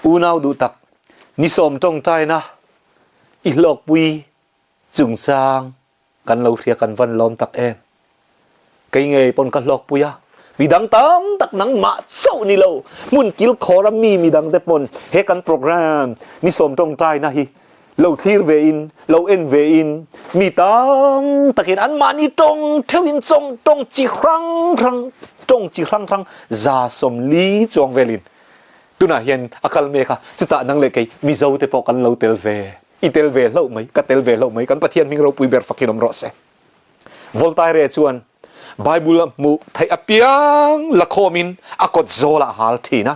Unau duh tak, ni sawm tawngtaina i hlawkpui chungchang kan lo hria kan van lawm tak em? Kei ngei pawn ka hlawkpui a, midang tam tak nangmah chauh ni lo, hmun kilkhawr a mi midang te pawn he kan program ni sawm tawngtaina hi lo thlir ve in, lo en ve in, mi tam takin anmahni tawng theuhin chawng tawng chi hrang hrang, tawng chi hrang hrang 40 chuang velin tunah hian a kal mek a, chutah nang leh kei Mizo te pawh kan lo tel ve, i tel ve hlauh mai, ka tel ve hlauh mai, kan Pathian hming ropui ber fakin awm rawh se. Voltaire chuan Bible a hmuh theih apiang lakhawmin a kawt zawlah a hal thin a.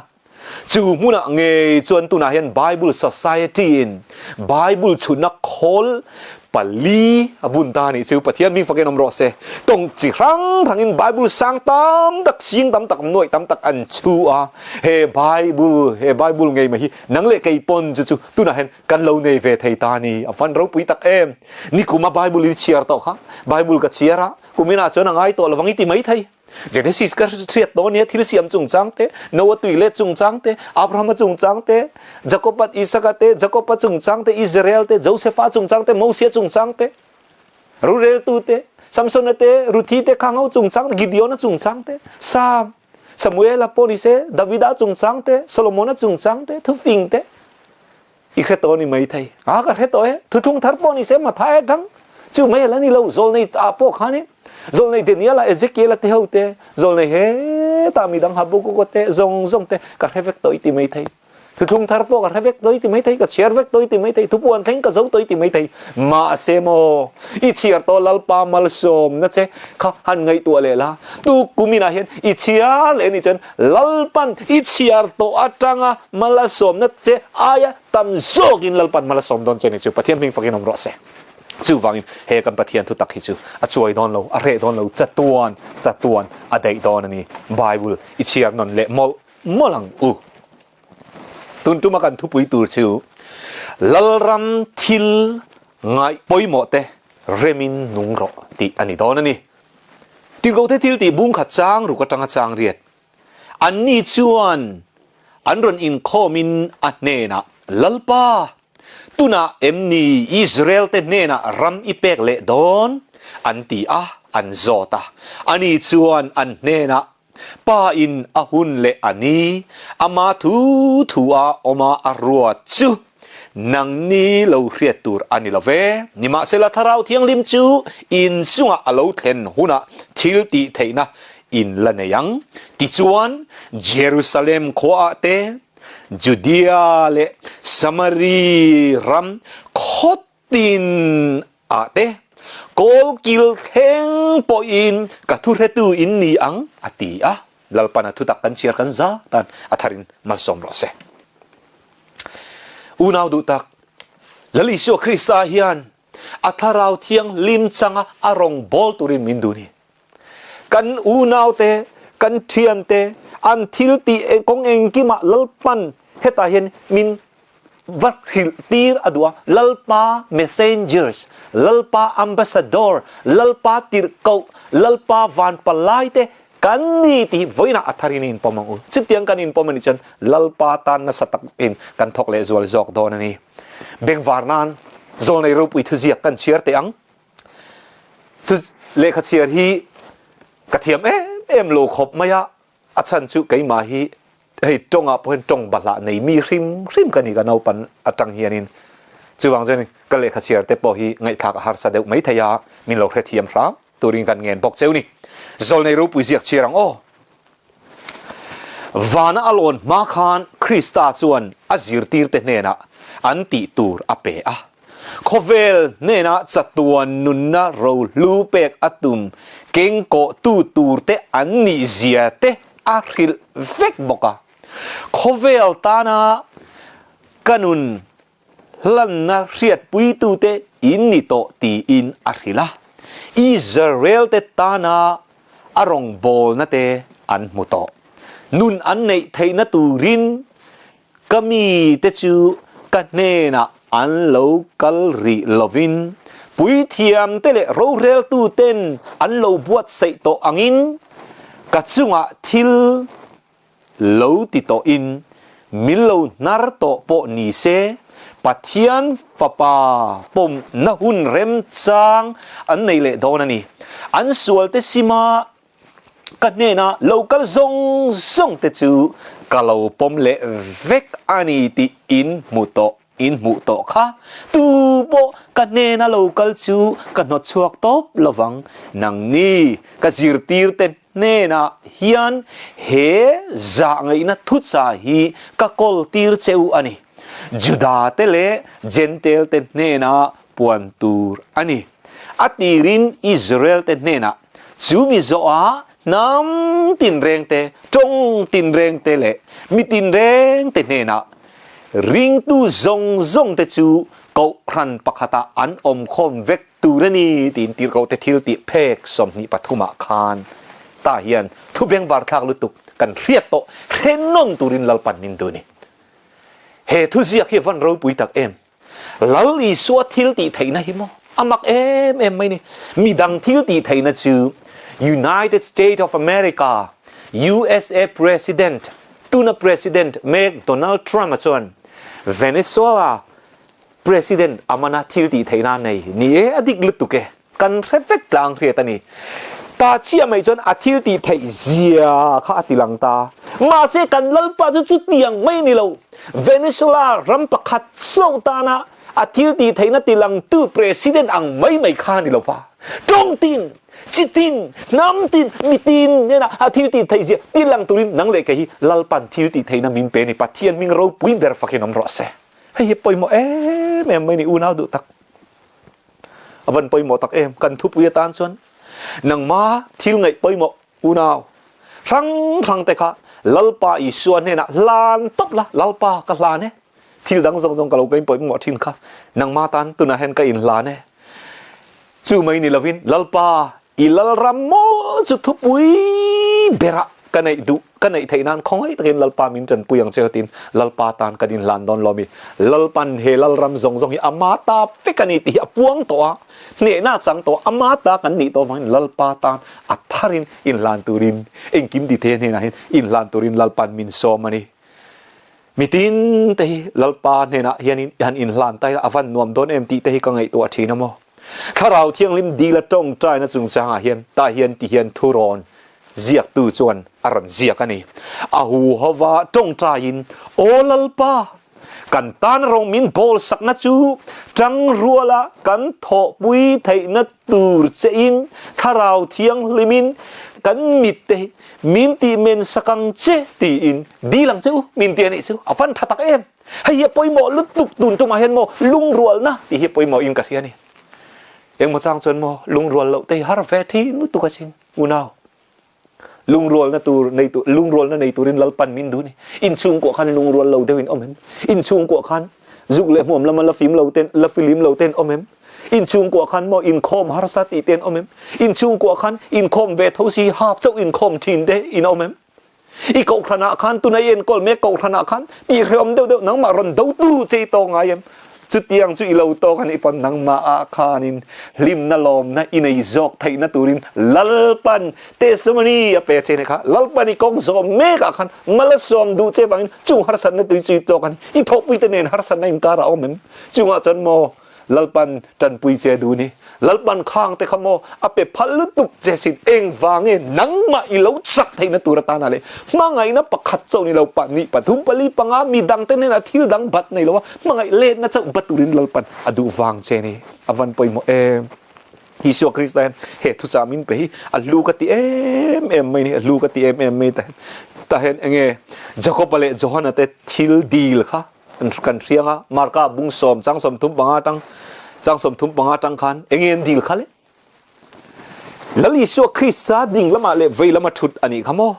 Chu hmunah ngei chuan tunah hian Bible Society in Bible chhunna khawl pali a bun ta a nih chu. Pathian hming fakin awm rawh se. Tawng chi hrang hrangin Bible sang tam tak, sing tam tak, nuaih tam tak an chhu a. He Bible, he Bible ngei mai hi nang leh kei pawn chu chu tunah hian kan lo nei ve thei ta a ni. A van ropui tak em! Nikuma Bible i chhiar tawh kha, Bible ka chhiar a, kuminah chuan a ngai tawh lovang i ti mai thei. Genesis ka hriat tawh ania thil siam chungchang te, Noah tui let chungchang te, Abrahama chungchang te, Jacoba Isaka te, Jacoba chungchang te, Israel te, Josepha chungchang te, Mosia chungchang te, roreltu te, Samsona te, Ruthi te, Khangho chungchang te, Gideona chungchang te, Sam, Samuela pawh ni se, Davida chungchang te, Solomona chungchang te, thufing te, i hre tawh ni mai thei. A ka hre tawh e, thuthlung thar pawh ni se Mathai atang chu mai ala ni lo, zawlnei ah pawh khanin zawlnei Daniela, Ezekiela te ho te, zawlnei heta midang Habakkuk te zawng zawng te ka hre vek tawh i ti mai thei. Thuthlung thar pawh ka hre vek tawh i ti mai thei, ka chhiar vek tawh i ti mai thei, thupuan thleng ka zo tawh i ti mai thei. Mahse maw, i chhiar tawh Lalpa malsawmna che kha han ngaihtuah leh la, tu kuminah hian i chhiar leh anih chuan Lalpan i chhiar tawh atanga mal a sawmna che aia tam zawkin Lalpan mal a sawm dawn che ni chu Pathian hming fakin awm rawh se. Chuvangin he kan Pathian thutak hi chu a chuai dawn lo, a reh dawn lo, chatuan chatuan a daih dawn a ni. Bible i chhiar nawn leh mawlh mawlh ang u. Tun tuma kan thupui tur chu Lalram thil ngaih pawimawh te remin nung rawh tih a ni dawn a ni. Tirhkohte thil tih bung khat chang ruk atanga chang riat. Anni chuan an rawn inkhawmin a hnenah, Lalpa, tunah em ni Israel-te hnenah ram i pek leh dawn? an ti a, an zawt a. Ani chuan an hnenah, Pa in a hun leh a ni, ama thu thu-a awma a ruat chu Nangni lo hriat tur a ni lo ve. Nimahsela Thlarau Thianghlim chu in chungah a lo thlen hunah thil tih theihna in la nei ang. Tichuan, Jerusalem khuaah te, Judea leh Samari ram khawtin ah te, kawlkil thleng pawhin ka thuhretu in ni ang, a ti a. Lalpan a thutak kan chhiar kan za tan a tharin malsawm rawh se. Unau duh tak, Lal Isua Krista hian a Thlarau Thianghlim changa a rawngbâwl turin min duh ni. Kan unaute, kan thiante, an thil tih kawng engkimah Lalpan hetah hian min va hrilh tir a duh a, Lalpa messengers, Lalpa ambassador, Lalpa tirhkoh, Lalpa vanpalaite Kan ni tih hi vawiinah a tharin i inpawm ang u. Chutiang kan inpawm a nih chuan Lalpa tan nasa takin kan thawk leh zual zawk dawn a ni. Bengvar nan Zawlnei ropui thuziak kan chhiar teh ang. Thu lehkha chhiar hi ka thiam em em lo khawp mai a, a chhan chu keimah hi hei tawngah pawh hian tawng bahlah nei mi hrim hrim ka ni ka naupan atang hianin chuvang chuan ka lehkha chhiar te pawh hi ngaihthlak a harsa deuh mai thei a, min lo hrethiam hram. Turin kan ngen bawk cheu ni. Zawlnei ropui ziak chhiar ang aw. Vana a lawn hma khan Krista chuan a zirtirte hnenah an tih tur a pe a. Khawvel hnenah chatuan nunna rohlu pek a tum kengkawhtu turte an nih zia te a hrilh vek bawk a. Khawvel tana ka nun hlanna hriatpuitute in ni tawh tiin a hrilh a. Israel-te tana a rawngbawlna te an hmu tawh. Nun an neih theihna turin ka mite chu ka hnenah an lo kal rih lovin puithiamte leh roreltuten an lo buatsaih tawh angin ka chungah thil lo ti tawhin. Min lo hnar tawh pawh ni se, Pathian Fapa pawmna hun remchang an nei leh dawn a ni. An sualte sima ka hnena lo kal zawng zawng te chu ka lo pawm leh vek a ni tih in hmu tawh in hmuh tawh kha. Tu pawh ka hnena lo kal chu ka hnawt chhuak tawp lovang. Nangni ka zirtirte hnenah hian he zahngaihna thucha hi ka kawl tir che u a ni. Juda-te leh Jentail-te hnena puan tur a ni. A tirin Israel-te hnenah chu mi zawhah hnam tinrengte, tawng tinrengte leh mi tinrengte hnenah ringtu zawng zawngte chu kohhran pakhatah an awmkhawm vek tur a ni tiin tirhkohte thil tih phek 23 ah khan tah hian thu bengvarthlak lutuk kan hriat tawh hrenawn turin Lalpan min duh a ni. He thuziak hi a van ropui tak em? Lal Isua thil tih theihna hi maw? A mak em em mai ni. Midang thil tih theihna chu United State of America, usa President, tuna President mek Donald Trump-a chuan Venezuela President a mana thil tih theihna a nei ni e, a dik lutuk e. Kan hre vek tlang hriat a ni. Ta chiah mai chuan a thil tih theih zia kha a ti lang ta. Mahse kan Lalpa chu chutiang mai ni lo. Venezuela ram pakhat chauh tana a thil tih theihna ti langtu President ang mai mai kha a ni lo va. Tawng tin, chi tin, hnam tin, mi tin hnena a thil tih theih zia ti lang turin nang leh kei hi Lalpan thil tih theihna min pe a ni. Pathian hming ropui ber fakin awm rawh se. Hei hi pawimawh em em mai ni unau duh tak. A van pawimawh tak em, kan thupui atan chuan nangma thil ngaih pawimawh unau hrang hrang te kha Lalpa Isua hnenah hlan tawp la, Lalpa ka hlan e, thil dang zawng zawng ka lo kain pawimawh thin kha nangma tan tunah hian ka inhlan e. Chu mai ni lovin Lalpa I Lalram maw chu thupui berah ka neih duh, ka neih theih nan khawngaih takin Lalpa min tanpui ang che tiin Lalpa tan kan inhlan dawn lo mi. Lalpan he Lalram zawng zawng hi ama ta vek a ni tih hi a puang tawh a, hnehna a chang tawh a, ama ta kan nih tawh avangin Lalpa tan a tharin inhlan turin, engkim ti thei hnenah hian inhlan turin Lalpan min sawm a ni. Mitin te hi Lalpa hnenah hianin han inhlan ta ila a van nuam dawn em tih te hi ka ngaihtuah thin a maw? Thlarau Thianghlim dila tawngtaina chungchangah hian tah hian ti hian thurawn ziaktu chuan a rawn ziak a ni. A huhova tawngtaiin, Aw Lalpa, kan tan rawng min bawl sakna chu tangruala kan thawhpui theihna tur chein Thlarau Thianghlimin kan mit te hi min tih men sak ang che tiin dil ang che u min ti a nih chu a van tha tak em. Hei hi a pawimawh lutuk tun tumah hian maw lungrualna tih hi a pawimawh in ka hria a ni. Engmaw chang chuan maw lungrual loh te hi har ve thin lutuk asin unau. Lungrualna tur nei tur lungrualna nei turin Lalpan min duh ni. Inchhungkuah khan lungrual lo deuhin awm em? Inchhungkuah khan zuk leh hmuam lama la fim lo ten la filim lo ten awm em? Inchhungkuah khan maw inkhawm harsa tih ten awm em? Inchhungkuah khan inkhawm ve tho si half chauh inkhawm thin te in awm em? I kohhranah khan tuna i enkawl mek kohhranah khan tih hrehawm deuh deuh nangmah rawn dotu che i tawk ngai em? Chutiang chu i lo tawk a nih pawn nangmah ah khanin hlimna lawmna i nei zawk theihna turin Lalpan testimony a pe che nih kha. Lalpan i kawng zawm mek ah khan mal a sawm duh che vangin chung harsatna tui chu i tawk a ni. I thawhpuite nen harsatna inkar a awm em? Chungah chuan maw Lalpan tanpui che duh ni. Lalpan khang te kha maw a pe phal lutuk che sin engvang nge nangmah i lo chak theihna tur atana leh hmangaihna pakhat chauh ni lo pahnih pathum pali panga mi dang te hnenah thil dang bat nei lo a hmangaih letna chauh bat turin Lalpan a duh vang che ni. A van pawimawh em. Isua Krista hian he thuchah min pe hi a hlu ka ti em em mai ni a hlu ka ti em em mai ta ta hian enge Jakoba leh Johana te thil dil kha kan hriang a, Marka bung sawm chang 35 atang chang 35 atang khan enge an dil kha le? Lal Isua Krista ding lamah leh vei lama thut a nih kha maw?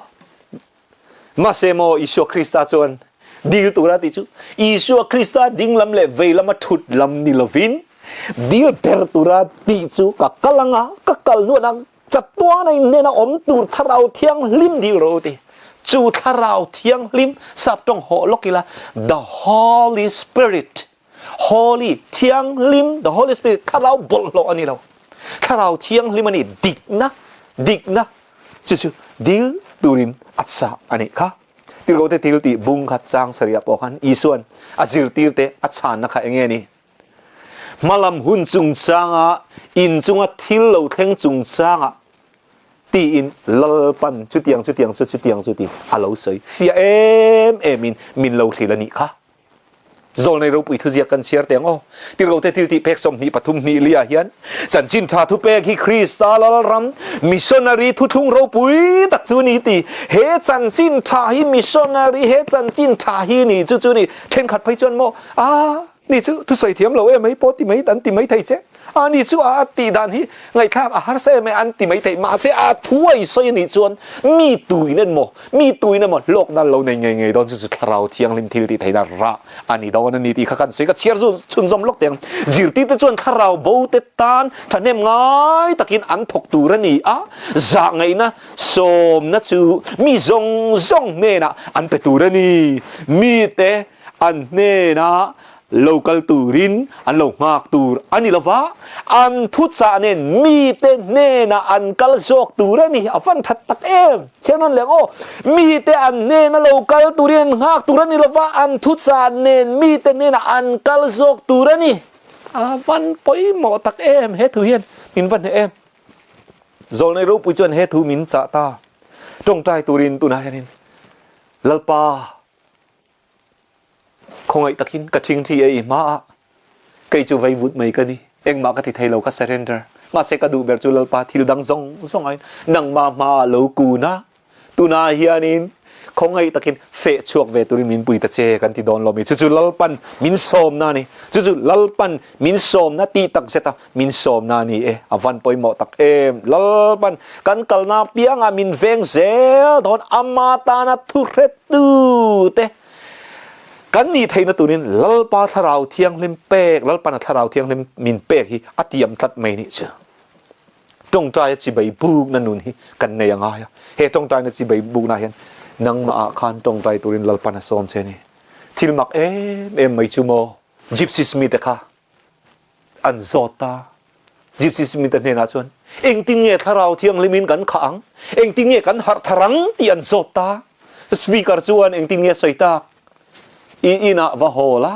Mahse maw Isua Krista chuan dil tura tih chu Isua Krista ding lam leh vei lama thut lam ni lovin dil ber tura tih chu ka kal anga ka kal hnuan ang Chatuana in hnena awm tur Thlarau Thianghlim dil rawh u ti. Chu Thlarau Thianghlim sap tawng hawh lawk ila The Holy Spirit, Holy, Thianghlim, The Holy Spirit, Thlarau bawlhhlawh a ni lo. Thlarau Thianghlim a ni, dikna, dikna chu chu dil turin a chah a nih kha. Tirhkohte thil tih bung khat chang sarih ah pawh khan Isua'n a zirtirte a chhanna kha enge ni? Hmalam hun chungchanga in chunga thil lo thleng chungchanga tiin Lalpan chutiang chutiang chu chutiang chu tiin a lo sawi fiah em em in min lo hrilh a nih kha. Zawlnei ropui thuziak kan chhiar teh ang aw. Tirhkohte thil tih pek 20 pathum hnih li ah hian chanchin tha thupek hi Krista Lalram missionary thuthlung ropui tak chu ni ti. He chanchin tha hi missionary he chanchin tha hi ni chu chu ni. Thenkhat phei chuan maw a ni chu thusawi thiam lo em mai pawh ti mai an ti mai thei che. A ni chu a tih dan hi ngaihthlak a harsa em mai an ti mai thei. Mahse a thu a i sawi a nih chuan mi tuin emaw Mi tuin emaw hlawkna lo nei ngei ngei dawn chu chu Thlarau Thianghlim thil tih theihna rah a ni dawn a ni tih kha kan sawi ka chhiar zu chhunzawm lawk teh ang. Zirtirte chuan Thlarau bo te tan thahnem ngai takin an thawk tur a ni a, zahngaihna sawmna chu mi zawng zawng hnenah an pe tur a ni. Mite an hnenah lo kal turin an lo nghak tur a ni lova, an thuchah nen mite hnenah an kal zawk tur a ni. A van that tak em! Chhiar nawn leh ang aw. Mite an hnena lo kal turin an nghak tur a ni lova, an thuchah nen mite hnenah an kal zawk tur a ni. A van pawimawh tak em! He thu hian min va hneh em! Zawlnei ropui chuan he thu min chah ta. Tawngtai turin tunah hianin Lalpa, Khawngaih takin ka ṭhingṭhi e i hmaah kei chu vei vut mai ka ni. Engmah ka ti thei lo, ka surrender. Mahse ka duh ber chu Lalpa thil dang zawng zawng aiin nangmah hmaah lo kun a, tunah hianin khawngaih takin feh chhuak ve turin min pui ta che kan ti dawn lo mi. Chu chu Lalpan min sawmna a ni. Chu chu Lalpan min sawmna tih tak zeta min sawmna a ni e. A van pawimawh tak em. Lalpan kan kalna apiangah min veng zel dawn ama tana thuhret tute kan nih theihna turin Lalpa Thlarau Thianghlim pek, Lalpana Thlarau Thianghlim min pek hi a tiam tlat mai nih chu. Tawngtaia chibai bukna nun hi kan nei a ngai a. He tawngtaina chibai bukna hian nangmah ah khan tawngtai turin Lalpan a sawm che ni. Thil mak em em mai chu maw? Gypsy Smith-a kha an zawt ta. Gypsy Smith-a hnenah chuan, Engtin nge Thlarau Thianghlimin kan khah ang? Engtin nge kan harh thar ang? tih an zawt ta. Speaker chuan engtin nge sawi tak? I inah va haw la.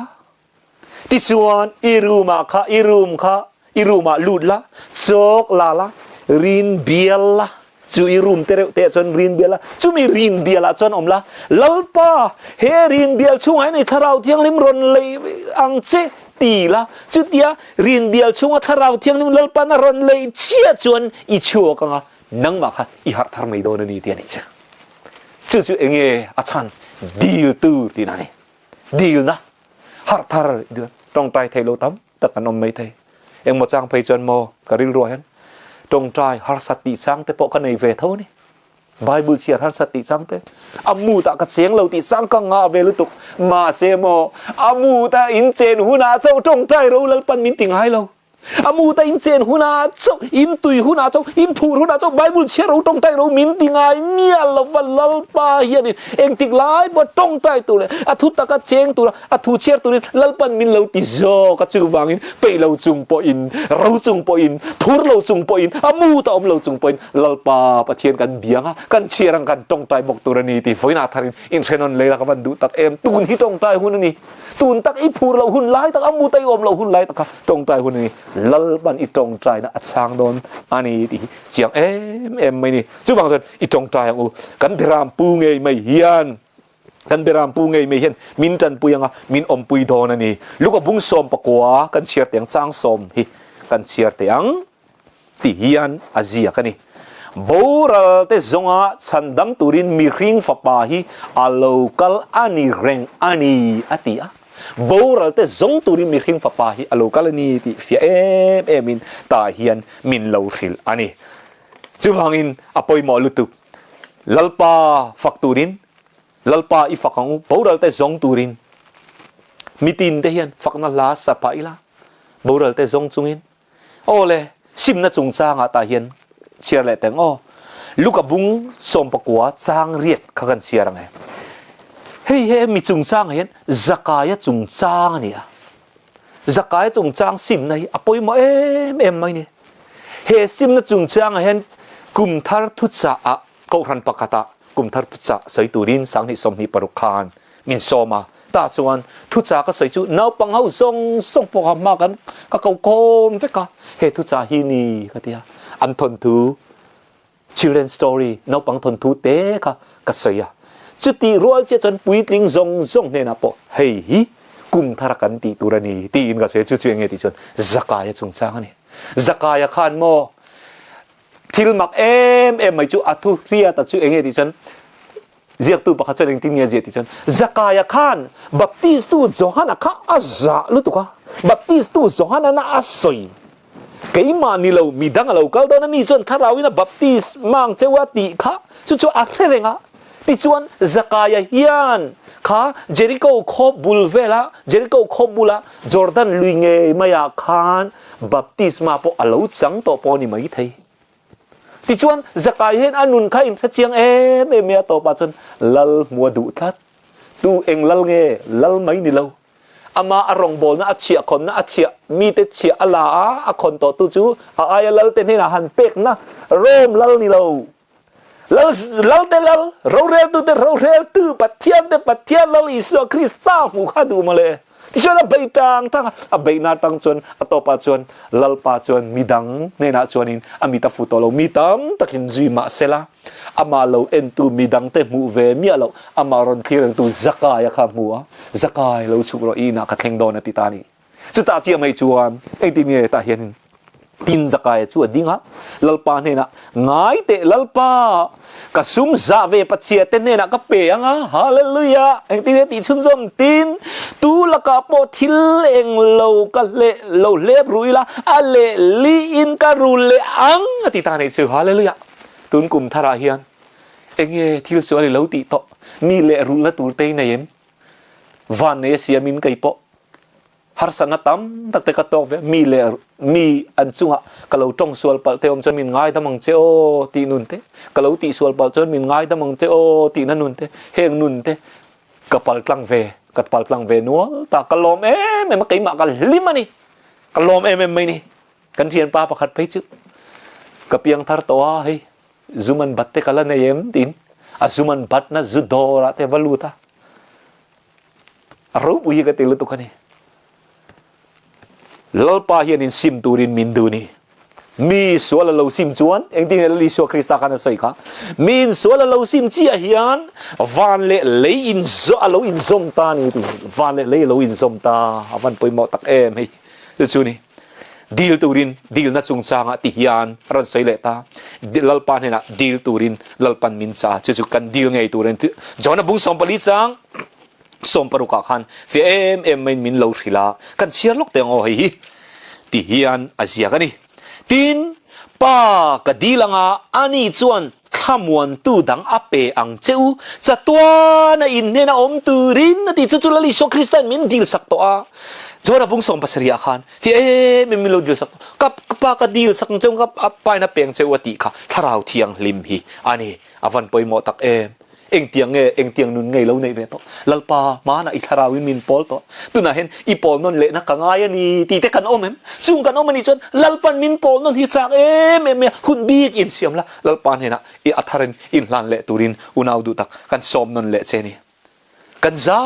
Tichuan i room-ah kha, i room kha, i room-ah lut la, chawk la la, rin bial la. Chu i room te reuh te ah chuan rin bial a, chumi rin bial ah chuan awm la, Lalpa, he rin bial chhungah hian i Thlarau Thianghlim rawn lei ang che ti la, chutia rin bial chhunga Thlarau Thianghlim Lalpa'n a rawn lei chiah chuan i chhuak anga nangmah kha i harh thar mai dawn a ni ti a nih chu. Chu chu enge a chhan dil tur tihna a ni. Dilna harh thar tawngtai thei lo tam tak an awm mai thei. Engmaw chang phei chuan maw ka rilruah hian tawngtai harsat tih chang te pawh ka nei ve tho a ni. Bible chhiar harsat tih chang te, a mood ah ka cheng lo tih chang ka ngah ve lutuk. Mahse maw a mood a in chen hunah chauh tawngtai ro Lalpan min ti ngai lo. A mood a in chen hunah chauh, in tui hunah chauh, in phur hunah chauh Bible chhiar ro tawngtai ro min ti ngai mial lova Lalpa hianin engtik lai pawh tawngtai tur leh a thu taka cheng tura A thu chhiar turin Lalpan min lo ti zawk a, chuvangin peih lo chung pawhin, ro chung pawhin, phur lo chung pawhin, a mut a awm lo chung pawhin Lalpa Pathian kan biang a, kan chhiar ang kan tawngtai bawk tur a ni tih vawiinah tharin inhrenawn lei la ka van duh tak em. Tun hi tawngtai hun a ni. Tun tak i phur loh hun lai tak, a mut a i awm loh hun lai tak kha tawngtai hun a ni. Lalpan i tawngtaina a chhang dawn a ni tih hi chiang em em mai a ni. Chuvang chuan i tawngtai ang u. Kan Beram pu ngei mai hian Kan Berampu ngei mai hian min tanpui anga min awmpui dawn a ni. Luka bung 19 kan chhiar teh ang, chang sawm hi kan chhiar teh ang ti hian a ziak a ni. Boral te zawnga chhandam turin mihring fapa hi a lo kal a ni reng a ni a ti a. Boral te zawng turin mihring fapa hi a lo kal a ni tih fiah em emin tah hian min lo hrilh a ni. Chuvangin a pawimawh lutuk. Lalpa fak turin, Lalpa i fak ang u, boral te zawng turin. Mitin te hian fakna hla sa pah ila, boral te zawng chungin. Aw le, simna chungchangah tah hian chhiar leh teng aw. Luka bung 19 chang riat kha kan chhiar ang e. Hei he mi chungchangah hian Zakaia chungchang a ni a. Zakai chungchang simna hi a pawimawh em em mai ni. He simna chungchangah hian kum thar thuchah ah kohhran pakhatah. Kum thar thuchah sawi turin 2026 khan min sawm a, tah chuan thuchah ka sawi chu naupang ho zawng zawng pawh kha hma kan ka ko khawm vek a, he thuchah hi ni ka ti a, an thawnthu children story naupang thawnthu te kha ka sawi a, chutih rual chiah chuan puitling zawng zawng hnenah pawh hei hi kum thara kan tih tur a ni tiin ka sawi a, chu chu eng nge tih chuan Zakaia chungchang a ni. Zakaia khan maw Thil mak em em mai chu a thu hriat a chu enge tih chuan ziaktu pakhat chuan engtin nge a ziah tih chuan Zakaia khan Baptistu Johana kha a zah lutuk a, Baptistu Johana a sawi keimah ni lo midang a lo kal dawn a ni chuan thlarauin a baptist mang cheu a tih kha chu chu a hre reng a. Tichuan Zakaia hian kha Jeriko khaw bul vela Jeriko khaw bula Jordan lui ngei maiah khan Baptisma pawh a lo chang tawh pawh a ni mai thei. Tichuan, Zakai hian a nun kha inhre chiang em em mai a tawpah chuan lal hmu a duh tlat. Tu eng lal nge? Lal mai ni lo. Ama a rawngbawlna a chhiah khawnna a chhiah mite chhiah a la a, a khawn tawhtu chu a aia lalte hnenah han pekna Rome lal ni lo. Lal, Lalte Lal, roreltute roreltu, Pathiante Pathian Lal Isua Krista hmuh kha duh mawle. Tichuan a bei tang tang a, a beihna atang chuan a tawpah chuan Lalpa chuan midang hnenah chuanin a mit a fu tawh lo. Mi tam takin zui mah sela, amah lo entu midangte hmuh ve miah loh, amah rawn thlir rengtu Zakaia kha a hmu a, Zakai lo chhuk rawh, i inah ka thleng dawn a ti ta a ni. Chutah chiah mai chuan engtin nge tah hianin tin Zakaia chu a ding a, Lalpa hnenah, Ngai teh Lalpa, ka sum zah ve Pathian te hnenah ka pe ang a, Hallelujah! Engtin nge tih chhunzawm? Tin, tu lakah pawh thil eng lo ka hleh lo hlep ru ila, a leh liin ka rul leh ang a ti ta a nih chu, Hallelujah! Tun kum tharah hian enge thil sual i lo tih tawh? Mi leh rulna tur te i nei em? Van nei a siamin kei pawh harsatna tam tak te ka tawk ve mi leh mi an chungah ka lo tawng sual palh te awm chuan min ngaidam ang che aw tih nun te ka lo tih sual palh chuan min ngaidam ang che aw tihna nun te heng nun te ka pal tlang ve ka pal tlang ve nual ta ka lawm em em a keimah ka hlim a ni ka lawm em em mai ni kan thianpa pakhat phei chu ka piang thar tawh a hei zum an bat te ka la nei em tiin a zum an bat na zu dawr ah te va lut a A ropui hi ka ti lutuk a ni. Lalpa hian in sim turin min duh ni. Mi sual a lo sim chuan, engtin nge Lal Isua Krista khan a sawi kha, mi in sual a lo sim chiah hian van leh lei in a lo inzawm ta ni ti. Van leh lei a lo inzawm ta, a van pawimawh tak em hei. Chu chu ni. Dil turin dilna chungchangah ti hian a rawn sawi leh ta. Lalpa hnenah dil turin Lalpan min cha, chu chu kan dil ngei tur a ni. John-a bung 14 chang 16 ah khan fiah em em maiin min lo hrilh a, kan chhiar lawk teh ang aw hei hi ti hian a ziak a ni. Tin, Pa ka dil anga ani chuan thlamuantu dang a pe ang che u, chatuana in hnena awm turin a ti. Chu chu Lal Isua Krista'n min dilsak tawh a, John-a bung 70 ah khan fiah em em min lo dilsak tawh. Ka Pa ka dilsak ang che u, ka Pain a pe ang che u a tih kha Thlarau Thianghlim hi a ni. A van pawimawh tak em! Engtiang nge, engtiang nun ngei lo neih ve tawh? Lalpa, hmanah i thlarauin min pawl tawh. Tunah hian i pawl nawn lehna ka ngai a ni tih te kan awm em? Chung kan awm a nih chuan Lalpan min pawl nawn hi chak em em mai a, hun bik insiam la, Lalpa hnenah i a tharin inhlan leh turin unau duh tak kan sawm nawn leh che a ni. Kan za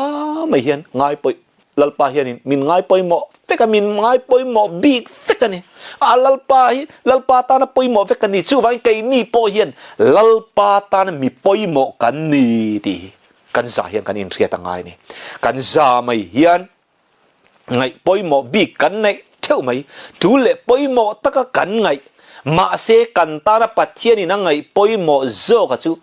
mai hian ngai pawih Lalpa hianin min ngai pawimawh vek a, min ngai pawimawh bik vek a ni. A Lalpa hi Lalpa tana pawimawh vek a ni. Chuvangin keini pawh hian Lalpa tana mi pawimawh kan ni tih hi kan za hian kan inhriat a ngai a ni. Kan za mai hian ngaih pawimawh bik kan neih theuh mai. Tul leh pawimawh taka kan ngaih, mahse kan tana Pathianin a ngaih pawimawh zawka chu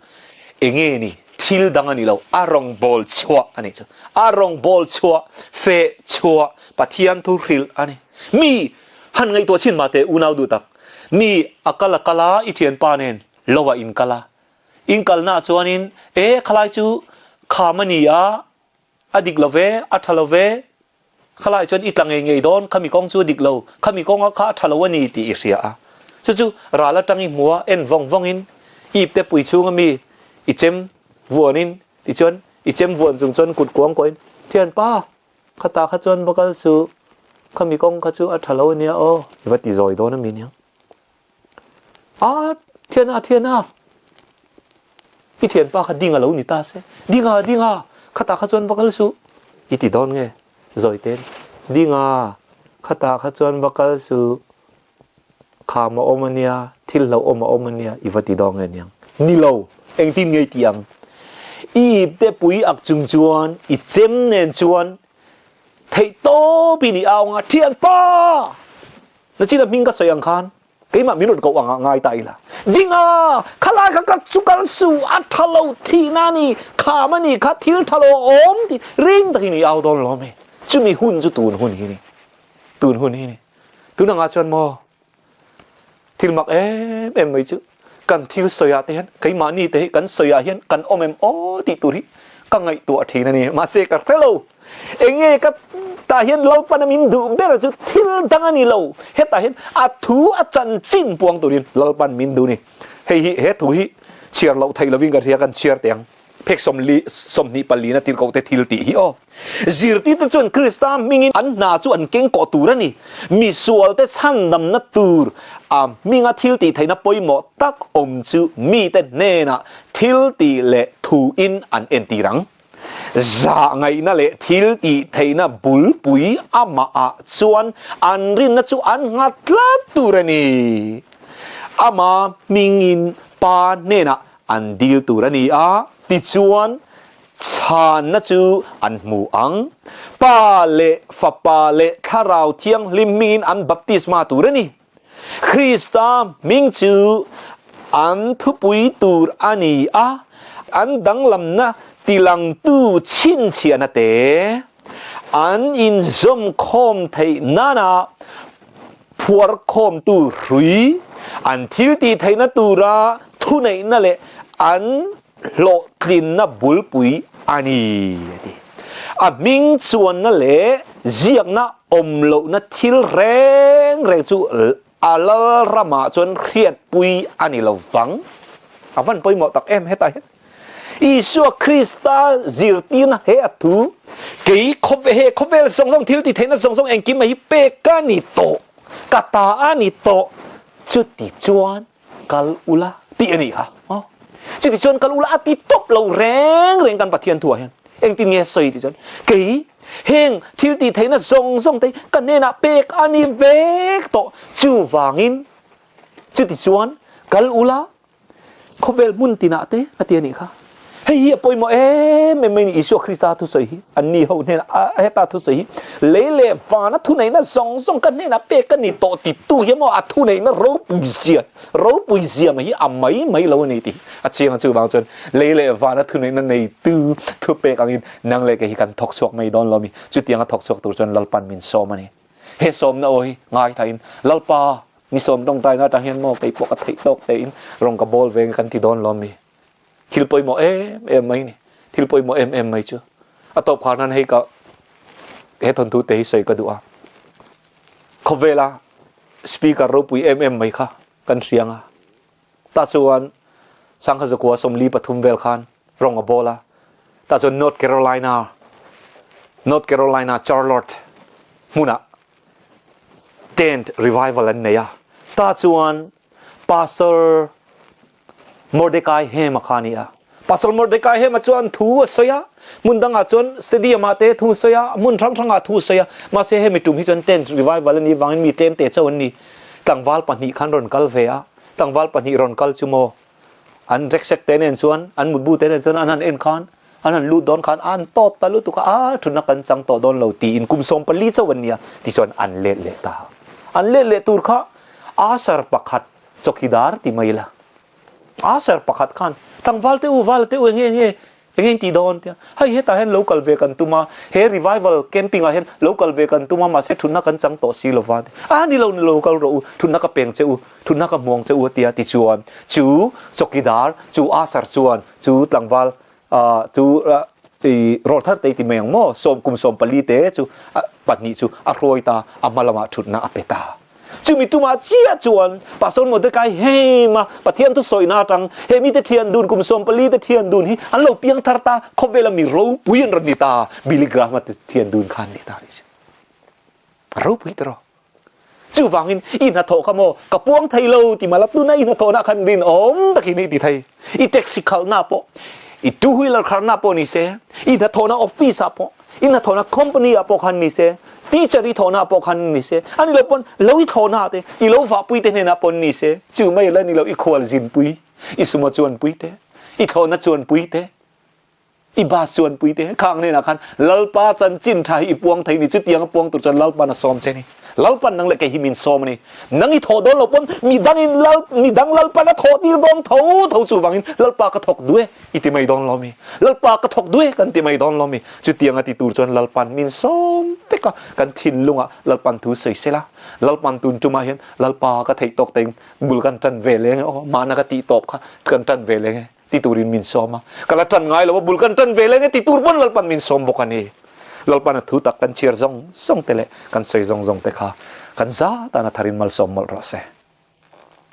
Enge ni? Thil dang a ni lo, a rawngbâwl chhuah a nih chu. A rawngbâwl chhuah, feh chhuah, Pathian thu hrilh a ni. Mi han ngaihtuah chhin mah teh unau duh tak, mi a kal a kal a, i thianpa nen lo ah in kal a. In kalnaah chuanin, e khalai chu kham a ni a, A dik lo ve, a tha lo ve. Khalai chuan i tla ngei ngei dawn, khami kawng chu a dik lo, khami kawnga kha a tha lo a ni tih i hria a. Chu chu ral atang i hmu a, en vawng vawngin i ipte pui chhunga mi i chem vuanin tichuan i chem vuan chung chuan kut kuang kuahin, Thianpa, khata kha chuan va kal suh, khami kawng kha chu a tha lo a nia aw, i va ti zawi dawn a mi nia. A, thiana, thiana! I thianpa kha ding a lo ni ta se, Dinga, Dinga, khatah kha chuan va kal suh, i ti dawn nge? Zawi tein, Dinga, khatah kha chuan va kal suh, kham a awm a nia, thil hlauhawm a awm a nia, i va ti dawn nge niang? Ni lo, engtin nge i ti ang? I ipte pui ak chung chuan, i chem nen chuan theih tawpin i au ang a, Thianpa! Nachina hming ka sawi ang khan keimah min rawn koh ang ah ngai ta ila. Ding a! Khalai kha ka chu kal su, a tha lo thihna a ni, kham a ni kha thil tha lo a awm tih ring takin i au dawn lawm e. Chumi hun chu tun hun hi ni. Tun hun hi ni. Tun angah chuan maw thil mak em em mai chu kan thil sawi ah te hian keimahni te hi kan sawi ah hian kan awm em aw tih tur hi ka ngaihtuah thin a ni. Mahse ka hre lo. Enge ka tah hian Lalpana min duh ber chu thil dang a ni lo. Hetah hian a thu a chanchin puang turin Lalpan min duh ni. Hei hi he thu hi chhiar loh theih lovin ka hria kan chhiar teh ang. Phek sawmli sawmhnih palina tirhkoh te thil tih hi aw. Zirtirte chuan Krista hmingin an hna chu an keng kawh tur a ni. Misualte chhandamna tur a hminga thil tih theihna pawimawh tak awm chu mite hnenah thil tih leh thuin an entir ang. Zahngaihna leh thil tih theihna bulpui amahah chuan an rinna chu an nghat tlat tur a ni. Ama hmingin Pa hnenah an dil tur a ni a, tichuan chhanna chu an hmu ang. Pa leh Fapa leh Thlarau Thianghlim hmingin an baptisma tur a ni. Krista hming chu an thupui tur a ni a, an danglamna tilangtu chhinchhiahna te an inzawmkhawm theih nana phuarkhawmtu hrui, an thiltih theihna tura thuneihna leh an hlawhtlinna bulpui a ni, a ti. A hming chuanna leh ziakna awm lohna thil reng reng chu a lal ramah chuan hriatpui a ni lo vang. A van pawimawh tak em hetah hian. Isua Krista zirtirna he a thu, Kei khawve he khawvel zawng zawng thil ti theihna zawng zawng engkim a hi pek ka ni tawh, ka ta a ni tawh, chuti chuan kal ula tih a nih kha. Chuti chuan kal ula a ti tawp lo reng reng kan Pathian thuah hian. Engtin nge sawi ti chuan kei heng thil tih theihna zawng zawng te ka hnenah pek a ni vek tawh. Chuvangin chuti chuan kal ula Khawvel hmun tinah te a ti a nih kha. Hei hi a pawimawh em em mai ni Isua Krista thusawi hi an ni ho hnenah heta thusawi hi lei leh vana thuneihna zawng zawng ka hnenah pek ka ni tawh titu hi maw a thuneihna ropui zia ropui zia mai hi a mai mai lo a ni tih a chiang a chuvang chuan lei leh vana thuneihna neitu thupek angin nang leh kei hi kan thawk chhuak mai dawn lo mi chutianga thawk chhuak tur chuan Lalpan min sawm a ni. He sawmna aw hi ngaithain Lalpa Ni sawm tawngtaina atang hian maw kei pawh ka theih tawk tein rawng ka bawl ve kan ti dawn lo mi. Thil pawimawh em em mai ni. Thil pawimawh em em mai chu. A tawp khar nan hei ka he thawnthu te hi sawi ka duh a. Khawvela speaker ropui em em mai kha kan hriang a. Tah chuan sangkha zakua 43 vel khan rawng a bawl a. Tah chuan North Carolina North Carolina Charlotte hmunah tent revival an nei a. Tah chuan Pastor Mordecai Hema kha a ni a. Pastor Mordecai Hema chuan thu a sawi a, hmun dangah chuan stadium ah te thu a sawi a, hmun hrang hrangah thu a sawi a. Mahse hemi tum hi chuan tent revival a nih vangin mi tlem te chauh an ni. Tlangval pahnih khan rawn kal ve a, tlangval pahnih rawn kal chu maw an rucksack te nen chuan an mutbu te nen chuan an han en khan an han lut dawn khan an tawt ta lutuk a a thutna kan chang tawh dawn lo tiin kum 14 chauh an nia tichuan an let leh ta an let leh tur kha asar pakhat chawkidar ti mai la asar pakhat khan tlangval te u val te u enge enge Eng eng tih dawn tia hei hetah hian lo kal ve kan tum a, he revival camping ah hian lo kal ve kan tum a mahse thutna kan chang tawh si lova ti a ni lo ni lo kal rawh u thutna ka peng che u thutna ka hmuang che u a tia tichuan chu chawkidar chu asar chuan chu tlangval ah chu i rawlthar te ti mai ang maw sawm kum 14 te chu pahnih chu a hruai ta a hma lamah thutna a pe ta. Chumi tumah chiah chuan Pastor Mordecai heima Pathian thu sawina atang he mite thian dun kum 14 te thian dun hi an lo piang thar ta khawvela mi ropui an rawn ni ta Billy Graham te thian dun khan ni ta ni chu ropui tawh. Chuvangin i hnathawh kha maw ka puang thei lo ti mah la tuna i hnathawhna khan rinawm takin i ti thei. I taxi khalhna pawh, i two wheeler kharna pawh ni se, i hnathawhna office ah pawh, i hnathawhna company ah pawh khan ni se, teacher i thawhna pawh khan ni se, ani lo pawn lo i thlawhna te, i lo vahpui te hnenah pawn ni se, chu mai la ni lo i khual zinpui, i sumo chuanpui te, i thlawhna chuanpui te, I bus chuanpui te khang hnenah khan Lalpa chanchin tha hi i puang thei ni chutiang a puang tur chuan Lalpan a sawm che ni. Lalpan nang leh kei hi min sawm a ni. Nang i thawh dawn lo pawn midang in Lal midang Lalpan a thawh tir dawn tho tho chuvangin Lalpa ka thawk duh e i ti mai dawn lo mi. Lalpa ka thawk duh e kan ti mai dawn lo mi. Chutiang a ti tur chuan Lalpan min sawm vek a, kan thinlungah Lalpan thu sawi sela. Lalpan tun tumah hian Lalpa ka theih tawk teng bul kan tan ve leng e aw mahna ka tih tawp kha kan tan ve leng e. Ti turin min sawm a, ka la tan ngai lo a, bul kan tan ve leng e ti tur pawn Lalpan min sawm bawk a ni. Lalpan a thu tak kan chhiar zawng zawng te leh kan sawi zawng zawng te kha kan za tan a tharin malsawm mawlh rawh se.